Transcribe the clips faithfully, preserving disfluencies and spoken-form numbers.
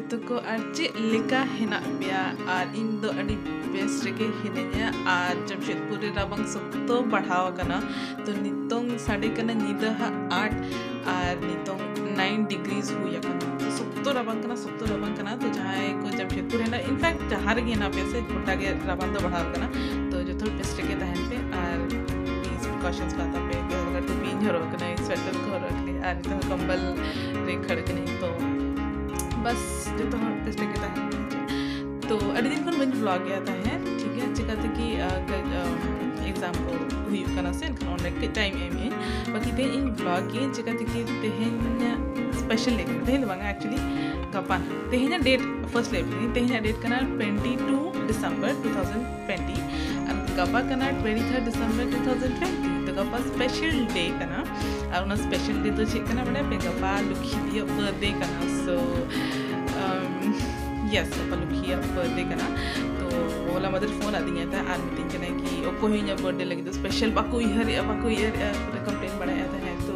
ᱛᱚ ᱠᱚ ᱟᱨ ᱪᱮᱫ ᱞᱮᱠᱟ ᱦᱮᱱᱟᱜ ᱯᱮᱭᱟ? ᱟᱨ ᱤᱧ ᱫᱚ ᱟᱹᱰᱤ ᱵᱮᱥ ᱨᱮᱜᱮ ᱦᱤᱱᱟᱹᱧᱟ᱾ ᱟᱨ ᱡᱟᱢᱥᱮᱫᱽᱯᱩᱨ ᱨᱮ ᱨᱟᱵᱟᱝ ᱥᱚᱠᱛᱚ ᱵᱟᱲᱦᱟᱣ ᱟᱠᱟᱱᱟ᱾ ᱛᱚ ᱱᱤᱛᱚᱝ ᱥᱟᱰᱮ ᱠᱟᱱᱟ ᱧᱤᱫᱟᱹ ᱦᱟᱜ ᱟᱴ, ᱟᱨ ᱱᱤᱛᱚᱝ nine degrees ᱦᱩᱭ ᱟᱠᱟᱱᱟ᱾ ᱛᱚ ᱥᱚᱠᱛᱚ ᱨᱟᱵᱟᱝ ᱠᱟᱱᱟ, ᱥᱚᱠᱛᱚ ᱨᱟᱵᱟᱝ ᱠᱟᱱᱟ᱾ ᱛᱚ ᱡᱟᱦᱟᱸᱭ ᱠᱚ ᱡᱟᱢᱥᱮᱫᱽᱯᱩᱨ ᱨᱮ ᱦᱮᱱᱟᱜ, in fact ᱡᱟᱦᱟᱸ ᱨᱮᱜᱮ ᱦᱮᱱᱟᱜ ᱯᱮᱭᱟ ᱥᱮ, ᱜᱚᱴᱟ ᱜᱮ ᱨᱟᱵᱟᱝ ᱫᱚ ᱵᱟᱲᱦᱟᱣ ᱟᱠᱟᱱᱟ᱾ ᱛᱚ ᱡᱚᱛᱚ ᱦᱚᱲ ᱵᱮᱥ ᱨᱮᱜᱮ ᱛᱟᱦᱮᱱ ᱯᱮ ᱟᱨ please precautions ᱠᱚ ᱦᱟᱛᱟᱣ ᱯᱮ᱾ ᱡᱟᱦᱟᱸ ᱞᱮᱠᱟ ᱴᱩᱯᱤᱧ ᱦᱚᱨᱚᱜ ᱠᱟᱱᱟ, ᱥᱣᱮᱴᱟᱨ ᱠᱚ ᱦᱚᱨᱚᱜ ᱠᱟᱱᱟ, ᱟᱨ ᱱᱤᱛᱚᱝ ᱠᱚᱢᱵᱚᱞ ᱨᱮ ᱠᱷᱟᱹᱲ ᱠᱟᱹᱱᱟᱹᱧ᱾ ᱛᱚ ᱵᱟᱥ ᱡᱚᱛᱚ ᱦᱚᱲ ᱵᱮᱥ ᱨᱮᱜᱮ ᱛᱟᱦᱮᱱ ᱯᱮ᱾ ᱛᱚ ᱟᱹᱰᱤ ᱫᱤᱱ ᱠᱷᱚᱱ ᱵᱟᱹᱧ vlog ᱮᱫ ᱛᱟᱦᱮᱸᱫ, ᱴᱷᱤᱠ ᱜᱮᱭᱟ, ᱪᱤᱠᱟᱹ ᱛᱮᱠᱤ exam ᱠᱚ ᱦᱩᱭᱩᱜ ᱠᱟᱱᱟ ᱥᱮ, ᱮᱱᱠᱷᱟᱱ ᱚᱸᱰᱮ ᱠᱟᱹᱡ time ᱮᱢ ᱤᱧ᱾ ᱵᱟᱠᱤ ᱛᱮᱦᱮᱧ ᱤᱧ vlog ᱜᱮ, ᱪᱤᱠᱟᱹ ᱛᱮᱠᱤ ᱛᱮᱦᱮᱧ special day ᱠᱟᱱᱟ᱾ ᱛᱮᱦᱮᱧ ᱫᱚ ᱵᱟᱝᱟ, actually ᱜᱟᱯᱟ᱾ ᱛᱮᱦᱮᱧᱟᱜ date first ᱞᱟᱹᱭ ᱯᱮ, ᱛᱮᱦᱮᱧᱟᱜ date ᱠᱟᱱᱟ twenty two December two thousand twenty, ᱟᱨ ᱜᱟᱯᱟ ᱠᱟᱱᱟ twenty third December two thousand twenty᱾ ᱛᱚ ᱜᱟᱯᱟ special day ᱠᱟᱱᱟ, ᱟᱨ ᱚᱱᱟ special day ᱫᱚ ᱪᱮᱫ ᱠᱟᱱᱟ ᱵᱟᱲᱟᱭ ᱯᱮ? ᱜᱟᱯᱟ ᱞᱩᱠᱷᱤ ᱫᱤᱭᱟᱜ birthday ᱠᱟᱱᱟ᱾ So yes, ᱜᱟᱯᱟ ᱞᱩᱠᱷᱤᱭᱟᱜ birthday ᱠᱟᱱᱟ᱾ ᱛᱚ ᱦᱚᱞᱟ ᱢᱟᱫᱷᱮᱨ phone ᱟᱹᱫᱤᱧᱟᱭ ᱛᱟᱦᱮᱸᱫ ᱟᱨ ᱢᱤᱛᱟᱹᱧ ᱠᱟᱱᱟᱭ ᱠᱤ ᱚᱠᱚᱭ ᱦᱚᱸ ᱤᱧᱟᱹᱜ birthday ᱞᱟᱹᱜᱤᱫ ᱫᱚ special ᱵᱟᱠᱚ ᱩᱭᱦᱟᱹᱨᱮᱜᱼᱟ, ᱵᱟᱠᱚ ᱩᱭᱦᱟᱹᱨᱮᱜᱼᱟ, complain ᱵᱟᱲᱟᱭᱮᱫ ᱛᱟᱦᱮᱸᱫ᱾ ᱛᱚ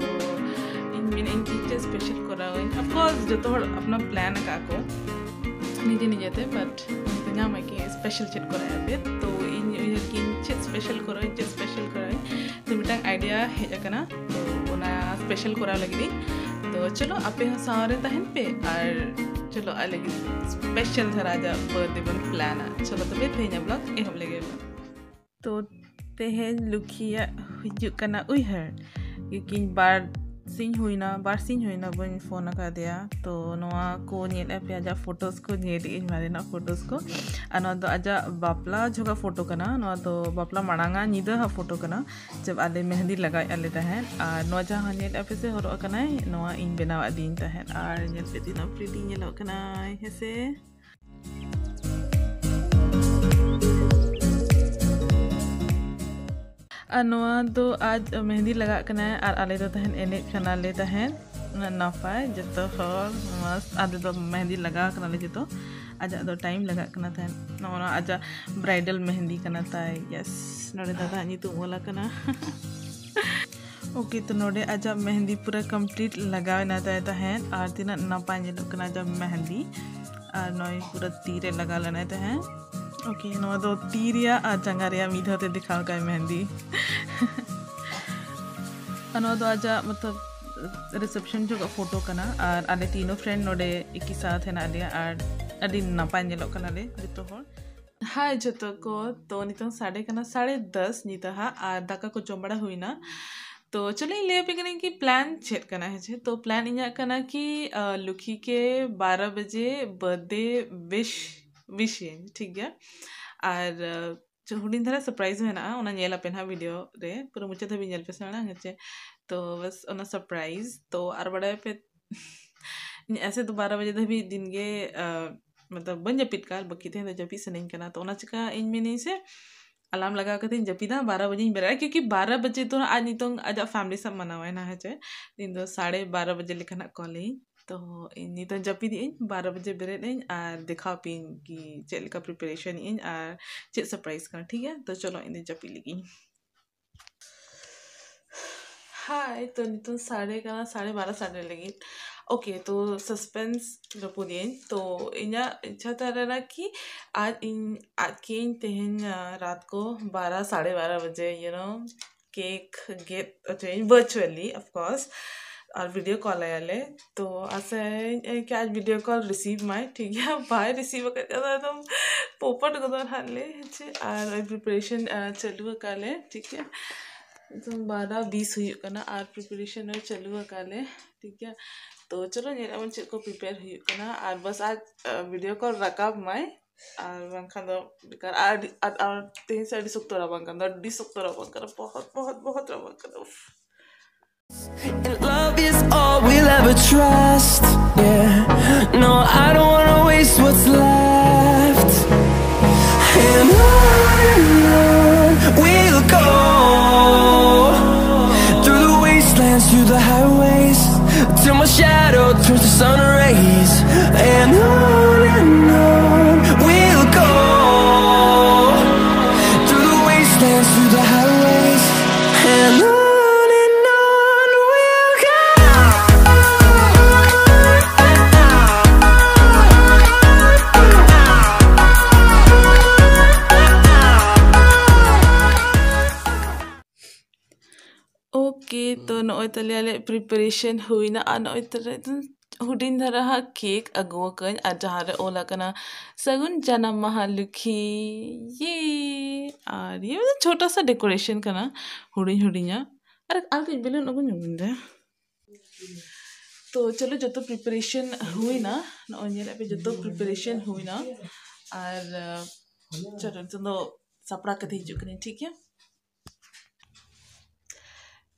ᱤᱧ ᱢᱮᱱᱮᱫ ᱟᱹᱧ ᱠᱤ ᱪᱮᱫ special ᱠᱚᱨᱟᱣᱟᱹᱧ? Of course ᱡᱚᱛᱚ ᱦᱚᱲ ᱟᱯᱱᱟ plan ᱟᱠᱟᱫ ᱠᱚ ᱱᱤᱡᱮ ᱱᱤᱡᱮᱛᱮ, but ᱧᱟᱢᱟ ᱠᱤ special ᱪᱮᱫ ᱠᱚᱨᱟᱣ ᱟᱯᱮ? ᱛᱚ ᱤᱧ ᱩᱭᱦᱟᱹᱨ ᱠᱤᱧ ᱪᱮᱫ special ᱠᱚᱨᱟᱣᱟᱹᱧ, ᱪᱮᱫ special ᱠᱚᱨᱟᱣᱟᱹᱧ᱾ ᱛᱚ ᱢᱤᱫᱴᱟᱝ idea ᱦᱮᱡ ᱟᱠᱟᱱᱟ, ᱛᱚ ᱚᱱᱟ special ᱠᱚᱨᱟᱣ ᱞᱟᱹᱜᱤᱫ ᱤᱧ᱾ ᱛᱚ ᱪᱚᱞᱚ ᱟᱯᱮ ᱦᱚᱸ ᱥᱟᱶ ᱨᱮ ᱛᱟᱦᱮᱱ ᱯᱮ ᱟᱨ ᱪᱚᱞᱚ ᱟᱞᱮ ᱞᱟᱹᱜᱤᱫ special ᱫᱷᱟᱨᱟ ᱟᱡᱟᱜ birthday ᱵᱚᱱ planᱟ᱾ ᱪᱚᱞᱚ ᱛᱚᱵᱮ ᱛᱮᱦᱮᱧᱟᱜ vlog ᱮᱦᱚᱵ ᱞᱮᱜᱮ ᱵᱚᱱ᱾ ᱛᱚ ᱛᱮᱦᱮᱧ ᱞᱩᱠᱷᱤᱭᱟᱜ ᱦᱤᱡᱩᱜ ᱠᱟᱱᱟ ᱩᱭᱦᱟᱹᱨ, ᱠᱤᱱ ᱵᱟᱨ ᱥᱤᱧ ᱦᱩᱭᱱᱟ, ᱵᱟᱨ ᱥᱤᱧ ᱦᱩᱭᱱᱟ ᱵᱟᱹᱧ phone ᱟᱠᱟᱫᱮᱭᱟ᱾ ᱛᱚ ᱱᱚᱣᱟ ᱠᱚ ᱧᱮᱞᱮᱫ ᱯᱮᱭᱟ, ᱟᱡᱟᱜ photos ᱠᱚ ᱧᱮᱞᱮᱫ ᱟᱹᱧ, ᱢᱟᱨᱮᱱᱟᱜ photos ᱠᱚ᱾ ᱟᱨ ᱱᱚᱣᱟ ᱫᱚ ᱟᱡᱟᱜ ᱵᱟᱯᱞᱟ ᱡᱚᱠᱷᱟ photo ᱠᱟᱱᱟ, ᱱᱚᱣᱟ ᱫᱚ ᱵᱟᱯᱞᱟ ᱢᱟᱲᱟᱝ ᱟᱜ ᱧᱤᱫᱟᱹ ᱦᱟᱜ photo ᱠᱟᱱᱟ, ᱡᱚᱵ ᱟᱞᱮ ᱢᱮᱦᱮᱸᱫᱤ ᱞᱟᱜᱟᱣᱮᱫ ᱟᱞᱮ ᱛᱟᱦᱮᱸᱫ᱾ ᱟᱨ ᱱᱚᱣᱟ ᱡᱟᱦᱟᱸ ᱧᱮᱞᱮᱫ ᱯᱮ ᱥᱮ ᱦᱚᱨᱚᱜ ᱟᱠᱟᱱᱟᱭ, ᱱᱚᱣᱟ ᱤᱧ ᱵᱮᱱᱟᱣ ᱟᱹᱫᱤᱧ ᱛᱟᱦᱮᱸᱫ᱾ ᱟᱨ ᱧᱮᱞ ᱯᱮ ᱛᱤᱱᱟᱹᱜ pretty ᱧᱮᱞᱚᱜ ᱠᱟᱱᱟᱭ, ᱦᱮᱸᱥᱮ? ᱟᱨ ᱱᱚᱣᱟ ᱫᱚ ᱟᱡ ᱢᱮᱦᱮᱸᱫᱤ ᱞᱟᱜᱟᱜ ᱠᱟᱱᱟᱭ ᱟᱨ ᱟᱞᱮ ᱫᱚ ᱛᱟᱦᱮᱱ ᱮᱱᱮᱡ ᱠᱟᱱᱟᱞᱮ ᱛᱟᱦᱮᱸᱫ᱾ ᱱᱟᱯᱟᱭ ᱡᱚᱛᱚ ᱦᱚᱲ ᱢᱚᱥᱛ, ᱟᱞᱮ ᱫᱚ ᱢᱮᱦᱮᱸᱫᱤ ᱞᱟᱜᱟᱣ ᱠᱟᱱᱟᱞᱮ ᱡᱚᱛᱚ᱾ ᱟᱡᱟᱜ ᱫᱚ time ᱞᱟᱜᱟᱜ ᱠᱟᱱᱟ ᱛᱟᱦᱮᱸᱫ᱾ ᱱᱚᱜᱼᱚ ᱱᱚᱣᱟ ᱟᱡᱟᱜ bridal ᱢᱮᱦᱮᱸᱫᱤ ᱠᱟᱱᱟ ᱛᱟᱭ᱾ Yes, ᱱᱚᱰᱮ ᱫᱟᱫᱟ ᱧᱩᱛᱩᱢ ᱚᱞ ᱟᱠᱟᱱᱟ᱾ Okay, ᱛᱚ ᱱᱚᱰᱮ ᱟᱡᱟᱜ ᱢᱮᱦᱮᱸᱫᱤ ᱯᱩᱨᱟᱹ complete ᱞᱟᱜᱟᱣ ᱮᱱᱟ ᱛᱟᱭ ᱛᱟᱦᱮᱸᱫ᱾ ᱟᱨ ᱛᱤᱱᱟᱹᱜ ᱱᱟᱯᱟᱭ ᱧᱮᱞᱚᱜ ᱠᱟᱱᱟ ᱟᱡᱟᱜ ᱢᱮᱦᱮᱸᱫᱤ᱾ ᱟᱨ ᱱᱚᱜᱼᱚᱭ ᱯᱩᱨᱟᱹ ᱛᱤ ᱨᱮ ᱞᱟᱜᱟᱣ ᱞᱮᱱᱟᱭ ᱛᱟᱦᱮᱸ᱾ ᱳᱠᱮ, ᱱᱚᱣᱟ ᱫᱚ ᱛᱤ ᱨᱮᱭᱟᱜ ᱟᱨ ᱡᱟᱸᱜᱟ ᱨᱮᱭᱟᱜ ᱢᱤᱫ ᱫᱷᱟᱣ ᱛᱮ ᱫᱮᱠᱷᱟᱣ ᱠᱟᱭ ᱢᱮᱦᱮᱱᱫᱤ᱾ ᱟᱨ ᱱᱚᱣᱟ ᱫᱚ ᱟᱡᱟᱜ ᱢᱚᱛᱞᱚᱵ ᱨᱤᱥᱮᱯᱥᱚᱱ ᱡᱚᱠᱷᱚᱱ ᱯᱷᱳᱴᱳ ᱠᱟᱱᱟ, ᱟᱨ ᱟᱞᱮ ᱛᱤᱱᱳ ᱯᱷᱨᱮᱱᱰ ᱱᱚᱰᱮ ᱮᱠᱤ ᱥᱟᱛᱷ ᱦᱮᱱᱟᱜ ᱞᱮᱭᱟ ᱟᱨ ᱟᱹᱰᱤ ᱱᱟᱯᱟᱭ ᱧᱮᱞᱚᱜ ᱠᱟᱱᱟᱞᱮ ᱡᱚᱛᱚ ᱦᱚᱲ᱾ ᱦᱟᱭ ᱡᱚᱛᱚ ᱠᱚ, ᱛᱚ ᱱᱤᱛᱚᱝ ᱥᱟᱰᱮ ᱠᱟᱱᱟ ᱥᱟᱲᱮ ᱫᱚᱥ ᱧᱤᱫᱟᱹ ᱦᱟᱸᱜ, ᱟᱨ ᱫᱟᱠᱟ ᱠᱚ ᱡᱚᱢ ᱵᱟᱲᱟ ᱦᱩᱭᱱᱟ᱾ ᱛᱚ ᱪᱚᱞᱚ ᱤᱧ ᱞᱟᱹᱭ ᱟᱯᱮ ᱠᱟᱹᱱᱟᱹᱧ ᱠᱤ ᱯᱞᱟᱱ ᱪᱮᱫ ᱠᱟᱱᱟ, ᱦᱮᱸ ᱪᱮ? ᱛᱚ ᱯᱞᱟᱱ ᱤᱧᱟᱹᱜ ᱠᱟᱱᱟ ᱠᱤ, ᱟᱹ, ᱞᱩᱠᱷᱤ ᱠᱮ ᱵᱟᱨᱚ ᱵᱟᱡᱮ ᱵᱟᱨᱛᱷᱰᱮ ᱣᱤᱥ, ᱣᱤᱥ ᱤᱧ, ᱴᱷᱤᱠ ᱜᱮᱭᱟ? ᱟᱨ, ᱟᱹ, ᱪᱚ, ᱦᱩᱰᱤᱧ ᱫᱷᱟᱨᱟ ᱥᱟᱨᱯᱨᱟᱭᱤᱡᱽ ᱦᱚᱸ ᱦᱮᱱᱟᱜᱼᱟ, ᱚᱱᱟ ᱧᱮᱞ ᱟᱯᱮ ᱱᱟᱦᱟᱜ ᱵᱷᱤᱰᱤᱭᱳ ᱨᱮ, ᱯᱩᱨᱟᱹ ᱢᱩᱪᱟᱹᱫ ᱫᱷᱟᱹᱵᱤᱡ ᱧᱮᱞ ᱯᱮ ᱥᱮ ᱢᱟᱲᱟᱝ, ᱦᱮᱸ ᱪᱮ? ᱛᱚ ᱵᱟᱥ ᱚᱱᱟ ᱥᱟᱨᱯᱨᱟᱭᱤᱡᱽ᱾ ᱛᱚ ᱟᱨ ᱵᱟᱲᱟᱭ ᱯᱮ, ᱤᱧ ᱮᱥᱮ ᱫᱚ ᱵᱟᱨᱚ ᱵᱟᱡᱮ ᱫᱷᱟᱹᱵᱤᱡ ᱫᱤᱱ ᱜᱮ, ᱟᱹ, ᱢᱚᱛᱞᱚᱵ ᱵᱟᱹᱧ ᱡᱟᱹᱯᱤᱫ ᱠᱟᱜᱼᱟ, ᱵᱟᱹᱠᱤ ᱛᱮᱦᱮᱧ ᱫᱚ ᱡᱟᱹᱯᱤᱫ ᱥᱟᱱᱟᱧ ᱠᱟᱱᱟ᱾ ᱛᱚ ᱚᱱᱟ ᱪᱤᱠᱟ ᱤᱧ ᱢᱮᱱᱟᱹᱧ ᱥᱮ ᱟᱞᱟᱨᱢ ᱞᱟᱜᱟᱣ ᱠᱟᱛᱮᱧ ᱡᱟᱹᱯᱤᱫᱟ, ᱵᱟᱨᱚ ᱵᱟᱡᱮᱧ ᱵᱮᱨᱮᱫᱼᱟ, ᱠᱤᱭᱩᱠᱤ ᱵᱟᱨᱚ ᱵᱟᱡᱮ ᱫᱚ ᱟᱡ ᱱᱤᱛᱚᱝ ᱟᱡᱟᱜ ᱯᱷᱮᱢᱤᱞᱤ ᱥᱟᱶ ᱢᱟᱱᱟᱣᱟᱭ ᱱᱟ, ᱦᱮᱸ ᱪᱮ? ᱤᱧ ᱫᱚ ᱥᱟᱲᱮ ᱵᱟᱨᱚ ᱵᱟᱡᱮ ᱞᱮᱠᱟ ᱱᱟᱜ ᱠᱚᱞᱤᱧ᱾ ᱛᱚ ᱤᱧ ᱱᱤᱛᱚᱝ ᱡᱟᱹᱯᱤᱫ ᱤᱧ, ᱵᱟᱨᱚ ᱵᱟᱡᱮ ᱵᱮᱨᱮᱫ ᱟᱹᱧ ᱟᱨ ᱫᱮᱠᱷᱟᱣ ᱯᱮᱭᱟᱹᱧ ᱠᱤ ᱪᱮᱫ ᱞᱮᱠᱟ ᱯᱨᱤᱯᱟᱨᱮᱥᱚᱱ ᱤᱧ ᱟᱨ ᱪᱮᱫ ᱥᱟᱨᱯᱨᱟᱭᱤᱡᱽ ᱠᱟᱱᱟ, ᱴᱷᱤᱠ ᱜᱮᱭᱟ? ᱛᱚ ᱪᱚᱞᱚ ᱤᱧ ᱫᱚ ᱡᱟᱹᱯᱤᱫ ᱞᱮᱜᱤᱧ᱾ ᱦᱟᱭ, ᱛᱚ ᱱᱤᱛᱚᱝ ᱥᱟᱰᱮ ᱠᱟᱱᱟ ᱥᱟᱲᱮ ᱵᱟᱨᱚ ᱥᱟᱰᱮ ᱞᱟᱹᱜᱤᱫ᱾ ᱳᱠᱮ, ᱛᱚ ᱥᱟᱥᱯᱮᱱᱥ ᱨᱟᱹᱯᱩᱫᱤᱭᱟᱹᱧ᱾ ᱛᱚ ᱤᱧᱟᱹᱜ ᱤᱪᱪᱷᱟ ᱛᱟᱦᱮᱸ ᱞᱮᱱᱟ ᱠᱤ ᱟᱡ ᱤᱧ, ᱟᱡ ᱠᱤ ᱤᱧ ᱛᱮᱦᱮᱧ, ᱟ, ᱨᱟᱛ ᱠᱚ ᱵᱟᱨᱚ, ᱥᱟᱲᱮ ᱵᱟᱨᱚ ᱵᱟᱡᱮ, you know, ᱠᱮᱠ ᱜᱮᱫ ᱦᱚᱪᱚᱭᱟᱹᱧ virtually, of course, ᱟᱨ ᱵᱷᱤᱰᱤᱭᱳ ᱠᱚᱞ ᱟᱭᱟᱞᱮ᱾ ᱛᱚ ᱟᱥᱟᱭᱟᱹᱧ, ᱮ, ᱠᱤ ᱟᱡ ᱵᱷᱤᱰᱤᱭᱳ ᱠᱚᱞ ᱨᱤᱥᱤᱵᱷ ᱢᱟᱭ, ᱴᱷᱤᱠ ᱜᱮᱭᱟ? ᱵᱟᱭ ᱨᱤᱥᱤᱵᱷ ᱟᱠᱟᱫ ᱠᱷᱟᱱ ᱫᱚ ᱮᱠᱫᱚᱢ ᱯᱚᱯᱚᱴ ᱜᱚᱫᱚᱜ ᱱᱟᱦᱟᱜ ᱞᱮ, ᱦᱮᱸ ᱪᱮ? ᱟᱨ ᱯᱨᱤᱯᱟᱨᱮᱥᱚᱱ, ᱟ, ᱪᱟᱹᱞᱩ ᱟᱠᱟᱫ ᱞᱮ, ᱴᱷᱤᱠ ᱜᱮᱭᱟ? ᱱᱤᱛᱚᱝ ᱵᱟᱨᱚ ᱵᱤᱥ ᱦᱩᱭᱩᱜ ᱠᱟᱱᱟ ᱟᱨ ᱯᱨᱤᱯᱟᱨᱮᱥᱚᱱ ᱦᱚᱸ ᱪᱟᱹᱞᱩ ᱟᱠᱟᱫ ᱞᱮ, ᱴᱷᱤᱠ ᱜᱮᱭᱟ? ᱛᱚ ᱪᱚᱞᱚ ᱧᱮᱞ ᱟᱵᱚᱱ ᱪᱮᱫ ᱠᱚ ᱯᱨᱤᱯᱮᱭᱟᱨ ᱦᱩᱭᱩᱜ ᱠᱟᱱᱟ, ᱟᱨ ᱵᱟᱥ ᱟᱡ, ᱟ, ᱵᱷᱤᱰᱤᱭᱳ ᱠᱚᱞ ᱨᱟᱠᱟᱵ ᱢᱟᱭ, ᱟᱨ ᱵᱟᱝᱠᱷᱟᱱ ᱫᱚ ᱵᱮᱠᱟᱨ᱾ ᱟᱨ ᱟᱹᱰᱤ, ᱟᱨ, ᱟᱨ ᱛᱮᱦᱮᱧ ᱥᱮ ᱟᱹᱰᱤ ᱥᱚᱠᱛᱚ ᱨᱟᱵᱟᱝ ᱠᱟᱱᱟ, ᱟᱹᱰᱤ ᱥᱚᱠᱛᱚ ᱨᱟᱵᱟᱝ ᱠᱟᱱᱟ, ᱵᱚᱦᱚᱛ, ᱵᱚᱦᱚᱛ, ᱵᱚᱦᱚᱛ ᱨᱟᱵᱟᱝ ᱠᱟᱱᱟ, ᱩᱯᱷ᱾ And love is all we'll ever trust. Yeah. No, I don't wanna waste what's left. And on and on we'll go. Through the wastelands, through the highways, till my shadow turns to sun rays. And on and on we'll go. Through the wastelands, through the highways, and on and on we'll go. Okay, ᱛᱚ ᱱᱚᱜᱼᱚᱭ ᱛᱟᱞᱮ ᱟᱞᱮᱭᱟᱜ preparation ᱦᱩᱭᱱᱟ᱾ ᱟᱨ ᱱᱚᱜᱼᱚᱭ ᱛᱟᱞᱮ ᱦᱩᱰᱤᱧ ᱫᱷᱟᱨᱟ ᱦᱟᱸᱜ ᱠᱮᱠ ᱟᱹᱜᱩ ᱟᱠᱟᱫᱟᱹᱧ, ᱟᱨ ᱡᱟᱦᱟᱸ ᱨᱮ ᱚᱞ ᱟᱠᱟᱱᱟ "ᱥᱟᱹᱜᱩᱱ ᱡᱟᱱᱟᱢ ᱢᱟᱦᱟ ᱞᱩᱠᱷᱤ"᱾ ᱤᱭᱮ! ᱟᱨ ᱤᱭᱮ ᱢᱟᱱᱮ ᱪᱷᱳᱴᱟ ᱥᱟ ᱰᱮᱠᱳᱨᱮᱥᱚᱱ ᱠᱟᱱᱟ, ᱦᱩᱰᱤᱧ ᱦᱩᱰᱤᱧᱟᱜ᱾ ᱟᱨ ᱟᱨ ᱠᱟᱹᱡ ᱵᱮᱞᱩᱱ ᱟᱹᱜᱩᱧ ᱢᱮᱱᱫᱟ᱾ ᱛᱚ ᱪᱚᱞᱚ, ᱡᱚᱛᱚ ᱯᱨᱤᱯᱟᱨᱮᱥᱚᱱ ᱦᱩᱭᱱᱟ᱾ ᱱᱚᱜᱼᱚᱭ ᱧᱮᱞᱮᱫ ᱯᱮ, ᱡᱚᱛᱚ ᱯᱨᱤᱯᱟᱨᱮᱥᱚᱱ ᱦᱩᱭᱱᱟ᱾ ᱟᱨ ᱪᱚᱞᱚ, ᱱᱤᱛᱚᱜ ᱫᱚ ᱥᱟᱯᱲᱟᱣ ᱠᱟᱛᱮ ᱦᱤᱡᱩᱜ ᱠᱟᱹᱱᱟᱹᱧ, ᱴᱷᱤᱠ ᱜᱮᱭᱟ?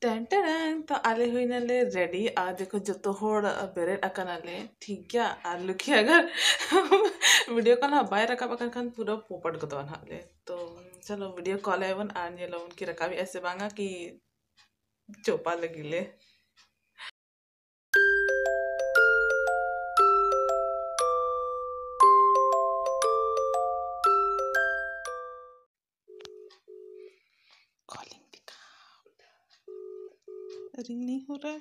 ᱴᱮᱱ ᱴᱮᱱ, ᱛᱚ ᱟᱞᱮ ᱦᱩᱭᱱᱟᱞᱮ ᱨᱮᱰᱤ᱾ ᱟᱨ ᱫᱮᱠᱷᱚ, ᱡᱚᱛᱚ ᱦᱚᱲ ᱵᱮᱨᱮᱫ ᱟᱠᱟᱱᱟᱞᱮ, ᱴᱷᱤᱠ ᱜᱮᱭᱟ? ᱟᱨ ᱞᱩᱠᱷᱤ ᱟᱜᱟᱨ ᱵᱷᱤᱰᱤᱭᱳ ᱠᱚᱞ ᱦᱟᱸᱜ ᱵᱟᱭ ᱨᱟᱠᱟᱵ ᱟᱠᱟᱱ ᱠᱷᱟᱱ ᱯᱩᱨᱟᱹ ᱯᱚᱯᱟᱴ ᱜᱚᱫᱚᱜᱼᱟ ᱱᱟᱦᱟᱜ ᱞᱮ᱾ ᱛᱚ ᱪᱚᱞᱚ, ᱵᱷᱤᱰᱤᱭᱳ ᱠᱚᱞ ᱟᱭᱟᱵᱚᱱ ᱟᱨ ᱧᱮᱞᱟᱵᱚᱱ ᱠᱤ ᱨᱟᱠᱟᱵᱮᱜᱼᱟᱭ ᱥᱮ ᱵᱟᱝᱟ, ᱠᱤ ᱪᱚᱯᱟ ᱞᱟᱹᱜᱤᱫ ᱞᱮ᱾ Calling pickup. Ring नहीं हो रहा है।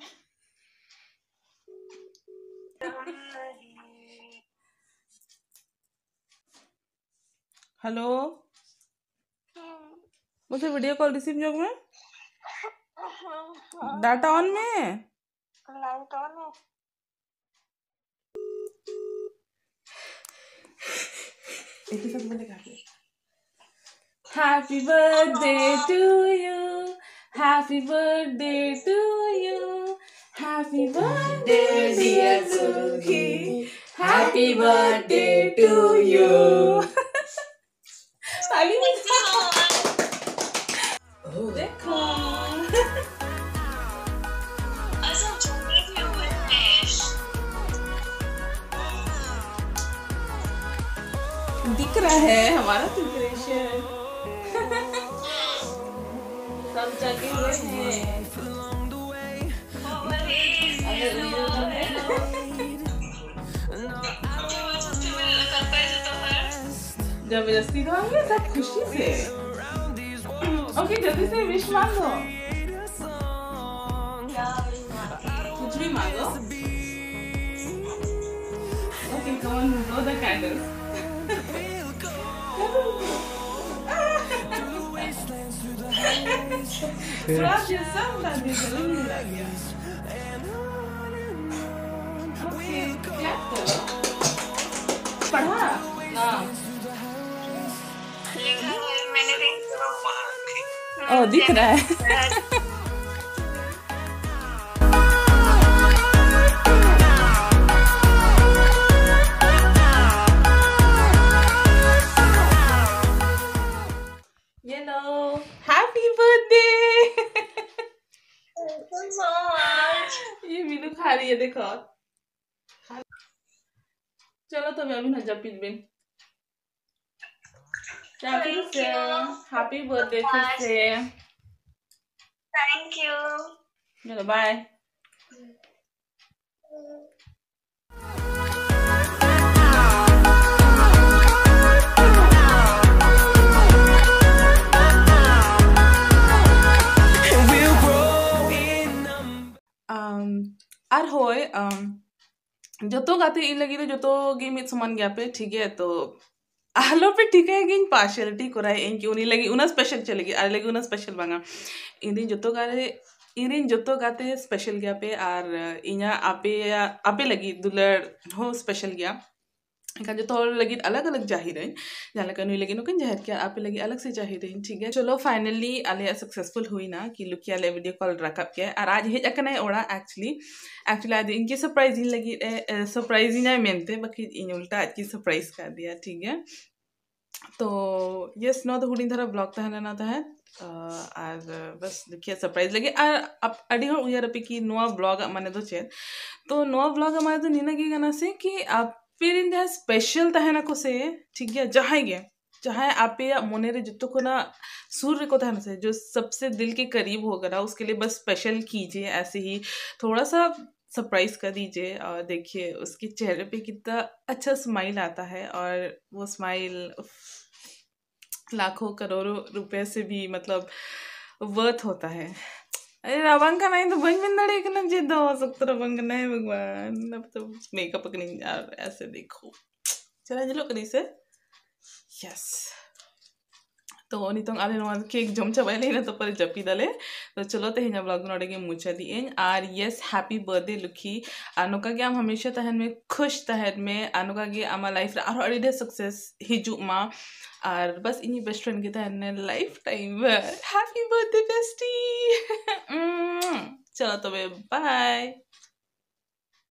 हेलो, मुझे वीडियो कॉल रिसीव जोग में। डाटा ऑन में। लाइट ऑन है। एक ही साथ बोले गा। Happy birthday to you. Happy birthday to you. Happy birthday, dear Suki. Happy birthday to you. ताली बजाओ। देखो। दिख रहा है हमारा प्रिपरेशन। सब जगे हुए हैं। जबरदस्ती तो हम ये सब खुशी से। ओके, जल्दी से विश मांगो। कुछ भी मांगो। Okay, come on, blow the candles। थोड़ा सा सब कर दीजिए, नहीं लग गया। ओके, क्लैप करो। पढ़ा? हाँ। मैंने भी ओ, दिख रहा है। ये लो, happy birthday. Thank you so much. ये मीनू खा रही है, देखो। चलो, तबे अभी ना जपित बिन। क्या फिर से? Thank you. हैप्पी बर्थडे फिर से। Thank you. चलो, बाय। ᱟᱨ ᱦᱳᱭ, ᱡᱚᱛᱚ ᱜᱟᱛᱮ ᱤᱧ ᱞᱟᱹᱜᱤᱫ ᱫᱚ ᱡᱚᱛᱚ ᱜᱮ ᱢᱤᱫ ᱥᱚᱢᱟᱱ ᱜᱮᱭᱟ ᱯᱮ, ᱴᱷᱤᱠ ᱜᱮᱭᱟ? ᱛᱚ ᱟᱞᱚ ᱯᱮ ᱴᱷᱤᱠᱟᱹᱭᱟ ᱠᱤ ᱤᱧ ᱯᱟᱨᱥᱤᱭᱟᱞᱤᱴᱤ ᱠᱚᱨᱟᱣ ᱤᱧ ᱠᱤ ᱩᱱᱤ ᱞᱟᱹᱜᱤᱫ ᱩᱱᱟᱹᱜ ᱥᱯᱮᱥᱟᱞ ᱪᱮᱫ ᱞᱟᱹᱜᱤᱫ, ᱟᱞᱮ ᱞᱟᱹᱜᱤᱫ ᱩᱱᱟᱹᱜ ᱥᱯᱮᱥᱟᱞ ᱵᱟᱝᱟ᱾ ᱤᱧ ᱨᱮᱱ ᱡᱚᱛᱚ ᱜᱟᱛᱮ, ᱤᱧ ᱨᱮᱱ ᱡᱚᱛᱚ ᱜᱟᱛᱮ ᱥᱯᱮᱥᱟᱞ ᱜᱮᱭᱟ ᱯᱮ, ᱟᱨ ᱤᱧᱟᱹᱜ ᱟᱯᱮᱭᱟᱜ, ᱟᱯᱮ ᱞᱟᱹᱜᱤᱫ ᱫᱩᱞᱟᱹᱲ ᱦᱚᱸ ᱥᱯᱮᱥᱟᱞ ᱜᱮᱭᱟ᱾ ᱮᱱᱠᱷᱟᱱ ᱡᱚᱛᱚ ᱦᱚᱲ ᱞᱟᱹᱜᱤᱫ ᱟᱞᱟᱜᱽ ᱟᱞᱟᱜᱽ ᱡᱟᱦᱮᱨᱟᱹᱧ, ᱡᱟᱦᱟᱸ ᱞᱮᱠᱟ ᱱᱩᱭ ᱞᱟᱹᱜᱤᱫ ᱱᱚᱝᱠᱟᱧ ᱡᱟᱦᱮᱨ ᱠᱮᱭᱟ, ᱟᱯᱮ ᱞᱟᱹᱜᱤᱫ ᱟᱞᱟᱜᱽ ᱥᱮ ᱡᱟᱦᱮᱨᱟᱹᱧ, ᱴᱷᱤᱠ ᱜᱮᱭᱟ? ᱪᱚᱞᱚ, ᱯᱷᱟᱭᱱᱟᱞᱤ ᱟᱞᱮᱭᱟᱜ ᱥᱟᱠᱥᱮᱥᱯᱷᱩᱞ ᱦᱩᱭᱱᱟ ᱠᱤ ᱞᱩᱠᱤ ᱟᱞᱮ ᱵᱷᱤᱰᱤᱭᱳ ᱠᱚᱞ ᱨᱟᱠᱟᱵ ᱠᱮᱫ ᱟᱨ ᱟᱡ ᱦᱮᱡ ᱟᱠᱟᱱᱟᱭ ᱚᱲᱟᱜ᱾ ᱮᱠᱪᱩᱭᱮᱞᱤ, ᱮᱠᱪᱩᱭᱮᱞᱤ ᱟᱡ ᱫᱚ ᱤᱧ ᱜᱮ ᱥᱟᱨᱯᱨᱟᱭᱤᱡᱽ ᱤᱧ ᱞᱟᱹᱜᱤᱫ ᱮ, ᱮ, ᱥᱟᱨᱯᱨᱟᱭᱤᱡᱽ ᱤᱧᱟᱭ ᱢᱮᱱᱛᱮ, ᱵᱟᱠᱤ ᱤᱧ ᱩᱞᱴᱟ ᱟᱡ ᱜᱮ ᱥᱟᱨᱯᱨᱟᱭᱤᱡᱽ ᱠᱟᱫᱮᱭᱟ, ᱴᱷᱤᱠ ᱜᱮᱭᱟ? ᱛᱚ ᱭᱮᱥ, ᱱᱚᱣᱟ ᱫᱚ ᱦᱩᱰᱤᱧ ᱫᱷᱟᱨᱟ ᱵᱞᱚᱜ ᱛᱟᱦᱮᱸ ᱞᱮᱱᱟ ᱛᱟᱦᱮᱸᱫ᱾ ᱟᱨ ᱵᱟᱥ ᱞᱩᱠᱤᱭᱟᱜ ᱥᱟᱨᱯᱨᱟᱭᱤᱡᱽ ᱞᱟᱹᱜᱤᱫ᱾ ᱟᱨ ᱟᱯ-, ᱟᱹᱰᱤ ᱦᱚᱲ ᱩᱭᱦᱟᱹᱨ ᱟᱯᱮ ᱠᱤ ᱱᱚᱣᱟ ᱵᱞᱚᱜ ᱟᱜ ᱢᱟᱱᱮ ᱫᱚ ᱪᱮᱫ? ᱛᱚ ᱱᱚᱣᱟ ᱵᱞᱚᱜ ᱟᱜ ᱢᱟᱱᱮ ᱫᱚ ᱱᱤᱱᱟᱹᱜ ᱜᱮ ᱠᱟᱱᱟ ᱥᱮ ᱠᱤ ᱟᱯᱮ ᱨᱮᱱ ᱡᱟᱦᱟᱸᱭ ᱥᱯᱮᱥᱟᱞ ᱛᱟᱦᱮᱱᱟᱠᱚ ᱥᱮ, ᱴᱷᱤᱠ ᱜᱮᱭᱟ, ᱡᱟᱦᱟᱸᱭ ᱜᱮ, ᱡᱟᱦᱟᱸᱭ ᱟᱯᱮᱭᱟᱜ ᱢᱚᱱᱮ ᱨᱮ ᱡᱚᱛᱚ ᱠᱷᱚᱱᱟᱜ ᱥᱩᱨ ᱨᱮᱠᱚ ᱛᱟᱦᱮᱱᱟ ᱥᱮ, जो सबसे दिल के करीब होगा ना, उसके लिए बस स्पेशल कीजिए, ऐसे ही थोड़ा सा सरप्राइज कर दीजिए। और देखिए, उसके चेहरे पे कितना अच्छा स्माइल आता है और वो स्माइल, उफ, लाखों करोड़ों रुपए से भी, मतलब, वर्थ होता है। अरे, ᱨᱟᱵᱟᱝ ᱠᱟᱱᱟ, ᱤᱧ ᱫᱚ ᱵᱟᱹᱧ ᱢᱮᱱ ᱫᱟᱲᱮᱭᱟᱜ ᱠᱟᱱᱟ ᱡᱮ ᱫᱚ ᱥᱚᱠᱛᱚ ᱨᱟᱵᱟᱝ ᱠᱟᱱᱟ, ᱦᱮ ᱵᱷᱟᱜᱽᱣᱟᱱ᱾ ᱟᱵ ᱛᱚ ᱢᱮᱠᱟᱯ ᱠᱟᱹᱱᱟᱹᱧ ᱟᱨ ᱮᱥᱮ ᱫᱮᱠᱷᱳ, ᱪᱮᱦᱨᱟ ᱧᱮᱞᱚᱜ ᱠᱟᱹᱱᱟᱹᱧ ᱥᱮ? ᱭᱮᱥ᱾ ᱛᱚ ᱱᱤᱛᱚᱝ ᱟᱞᱮ ᱱᱚᱣᱟ ᱠᱮᱠ ᱡᱚᱢ ᱪᱟᱵᱟᱭ ᱞᱟᱹᱭ ᱱᱟ, ᱛᱟᱨᱯᱚᱨᱮ ᱡᱟᱹᱯᱤᱫ ᱟᱞᱮ᱾ ᱛᱚ ᱪᱚᱞᱚ, ᱛᱮᱦᱮᱧᱟᱜ ᱵᱞᱚᱜ ᱫᱚ ᱱᱚᱰᱮ ᱜᱮ ᱢᱩᱪᱟᱹᱫ ᱮᱫ ᱟᱹᱧ᱾ ᱟᱨ ᱭᱮᱥ, ᱦᱮᱯᱤ ᱵᱟᱨᱛᱷᱰᱮ ᱞᱩᱠᱷᱤ, ᱟᱨ ᱱᱚᱝᱠᱟ ᱜᱮ ᱟᱢ ᱦᱟᱢᱮᱥᱟ ᱛᱟᱦᱮᱱ ᱢᱮ, ᱠᱷᱩᱥ ᱛᱟᱦᱮᱱ ᱢᱮ, ᱟᱨ ᱱᱚᱝᱠᱟ ᱜᱮ ᱟᱢᱟᱜ ᱞᱟᱭᱤᱯᱷ ᱨᱮ ᱟᱨᱦᱚᱸ ᱟᱹᱰᱤ ᱰᱷᱮᱨ ᱥᱟᱠᱥᱮᱥ ᱦᱤᱡᱩᱜ ᱢᱟ᱾ ᱟᱨ ᱵᱟᱥ, ᱤᱧᱤᱡ ᱵᱮᱥᱴ ᱯᱷᱨᱮᱱᱰ ᱜᱮ ᱛᱟᱦᱮᱱ ᱢᱮ ᱞᱟᱭᱤᱯᱷ ᱴᱟᱭᱤᱢ ᱵᱷᱟᱨ᱾ Happy birthday bestie. ᱪᱚᱞᱚ ᱛᱚᱵᱮ, ᱵᱟᱭ᱾